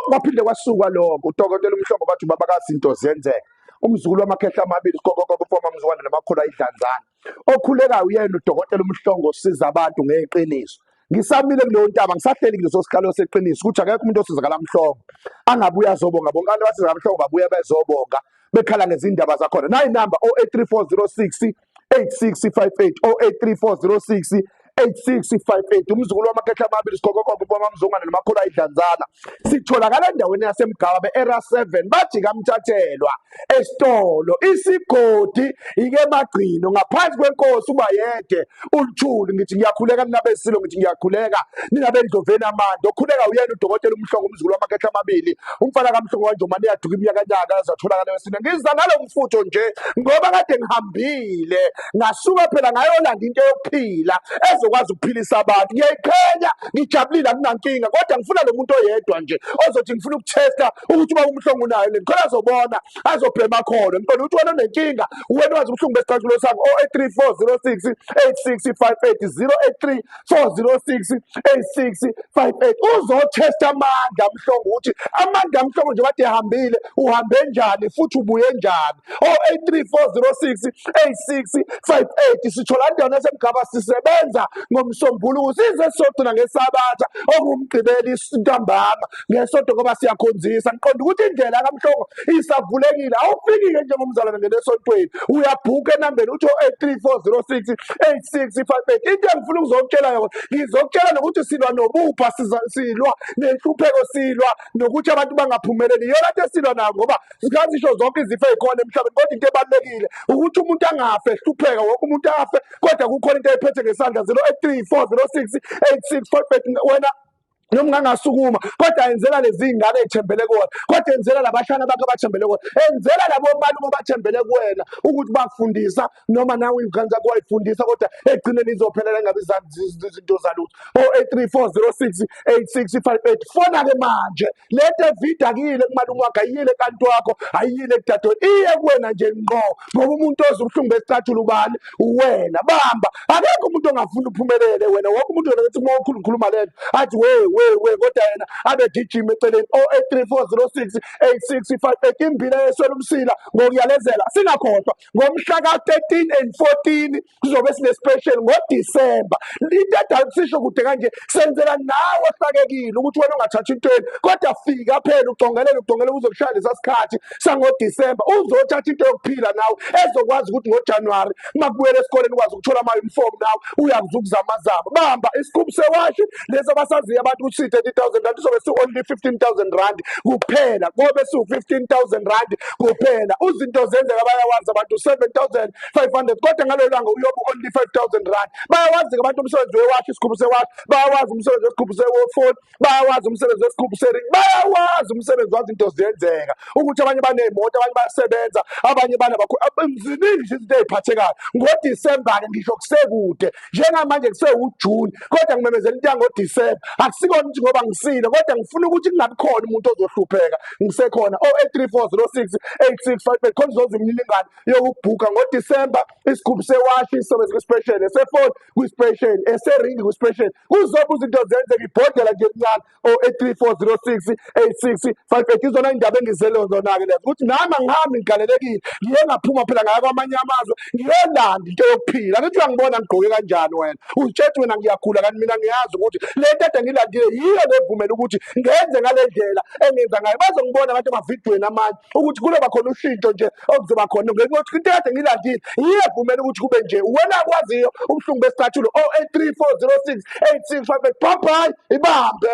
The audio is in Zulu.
Kwaphinde kwasuka lokho. Udokotela uMhlongo bathi ubaba kazinto ziyenzeka, umzukulu wamakhehla amabili, sigogogogo ufoma mzukwana namakhulu ayidlanzana. Okhulekayo uyena udokotela uMhlongo, osiza abantu ngeqiniso. Ngisamile kuleyo ntaba, ngisahleli kuleso sihlalo seqiniso, ukuthi akekho umuntu osizakala Mhlongo angabuye azobonga. Bonke abantu abasizakala Mhlongo babuye bezobonga, bekhala ngezindaba zakhona. Nayi number, 083406 8658, 083406 8658. Umzukulu wamakhehla amabili, sigogogogo kwamamzongane nomakhulu ayidlanzana. Sitholakala endaweni yaseMgaba be-Area 7, bathi kamthathelwa esitolo isigodi ike magcino ngaphansi kwenkosi uBayede uLuthuli. Ngithi ngiyakhuleka ninabesilo, ngithi ngiyakhuleka ninabendloveni amandla. Okhuleka uyena udokotela uMhlongo, umzukulu wamakhehla amabili, umfana kaMhlongo waNjomane, yaduka iminyakanyaka azatholakala wesine. Ngiza ngalo mfutho nje ngoba kade ngihambile, ngasuka phela ngayolanda into yokuphila ezokwazi ukuphilisa abantu. Ngiyayiqhenya, ngijabulile, akunankinga, kodwa ngifuna lo muntu oyedwa nje ozothi ngifuna ukuthesta ukuthi uba uMhlongo unayo le khona, azobona, azobhema khona. Ngiqonda ukuthi wena unenkinga, wena wazi ubuhlungu besicathulo sakho. 083406 8658, 083 406 8658. Uzothesta amandla Mhlongo, ukuthi amandla Mhlongo nje kade ehambile, uhambe njani futhi ubuye njani. 083406 8658. Sithola indawo yaseMgaba, sisebenza ngoMsombuluko size siyogcina ngeSabatha, okuwumgqibelo ntambama ngeSonto, ngoba siyakhonzisa. Ngiqonda ukuthi indlela kaMhlongo isavulekile. Awufikile njengomzalwane ngene esontweni, uyabhuka enambeni uthi 083406 8658. Into engifuna ukuzokutshela yona, ngizokutshela nokuthi silwa nobupha, silwa nenhlupheko, silwa nokuthi abantu bangaphumeleli. Iyona nto esilwa nayo, ngoba singazisho zonke izifo ey'khona emhlabeni, kodwa into ebalulekile ukuthi umuntu angafe ehlupheka. Wonke umuntu afe, kodwa kukhona into ayiphethe ngesandla. 083 406 8658. Wena noma ungangasukuma, kodwa enzela lezi ngane ey'thembele kuwena, kodwa enzela labashana bakho abathembele kuwena, enzela labo malume abathembele kuwena ukuthi bakufundisa, noma nawe iy'ngane zakho wayifundisa, kodwa ekugcineni izophelela ingabe izinto zalutho. 083406 8658. Fona-ke manje. Lento evida akuyile kumalume wakho, ayiyile kanti wakho, ayiyile kudadewenu, iye kuwena nje ngqo, ngoba umuntu oza ubuhlungu besicathulo ubani? Uwena. Bamba, akekho umuntu ongafuni uphumelele wena. Wonke umuntu wena ethi uma ukhuluma lento athi we we we, kodwa yena abe gijima eceleni. 083406 8658. Imbila yeswela umsila ngokuyalezela. Singakhohlwa, ngomhla ka-13 and 14 kuzobe sine-special ngoDisemba. Into edala sisho kude kanje, senzela nawe ohlakekile ukuthi wena ungathathi intweni, kodwa fika phela ucongelele, ucongelele uzokushaya lesa sikhathi sangoDisemba, uzothatha into yokuphila nawe ezokwazi ukuthi ngoJanuwari uma kubuyela esikoleni ukwazi ukuthola ama-uniform, nawe uyakuze ukuzamazama. Bamba isigubhu sewashi lesi abasaziyo abantu ukuthi siyi-R30 000, izobe si-only R15 000 kuphela, kobe siwu-R15 000 kuphela. Uzinto zenzeka, bayawazi abantu, 7500, kodwa ngalelo langa uyobe only R5000. Bayawazi-ke abantu umsebenzi wewashi, isigubhu sewashi, bayawazi umsebenzi wesigubhu sewofoni, bayawazi umsebenzi wesigubhu sering, bayawazi umsebenzi wazi into ziyenzeka, ukuthi abanye baney'moto, abanye bayasebenza, abanye ziningi nje izinto ey'phathekayo ngoDisemba-ke. Ngisho kusekude njengamanje, kusewuJuni, kodwa ngimemezela into yangoDisemba. Akusikona ukuthi ngoba ngisile, kodwa ngifuna ukuthi kungabi khona umuntu ozohlupheka ngisekhona. 083406 8658, khona uzoza imininingwane yokubhuka ngoDisemba. Isigubhu sewashi sizobe kwi-special, esefoni kwi-special, eseringi kwi-special. Kuzobe izinto zenzeka, ibhodlela nje elincane. 083406 8658. Izona indaba engizele zona-ke lezo, ukuthi nami angihambi ngigalelekile, ngiye ngaphuma phela ngaya kwamanye amazwe ngiyolanda into yokuphila. Angithi uyangibona ngigqoke kanjani? Wena uzitshethi wena ngiyakhula, kanti mina ngiyazi ukuthi le nto ade ngilandile yiyo levumela ukuthi ngenze ngale ndlela engenza ngayo. Bazongibona abantu emavidweni amanye ukuthi kuloba khona ushintsho nje okuzoba khona ngenxa yokuthi into ekade ngilandile yiyo evumela ukuthi kube nje. Wena akwaziyo ubuhlungu besicathulo. 083406 8658. Bye bye, ibambe.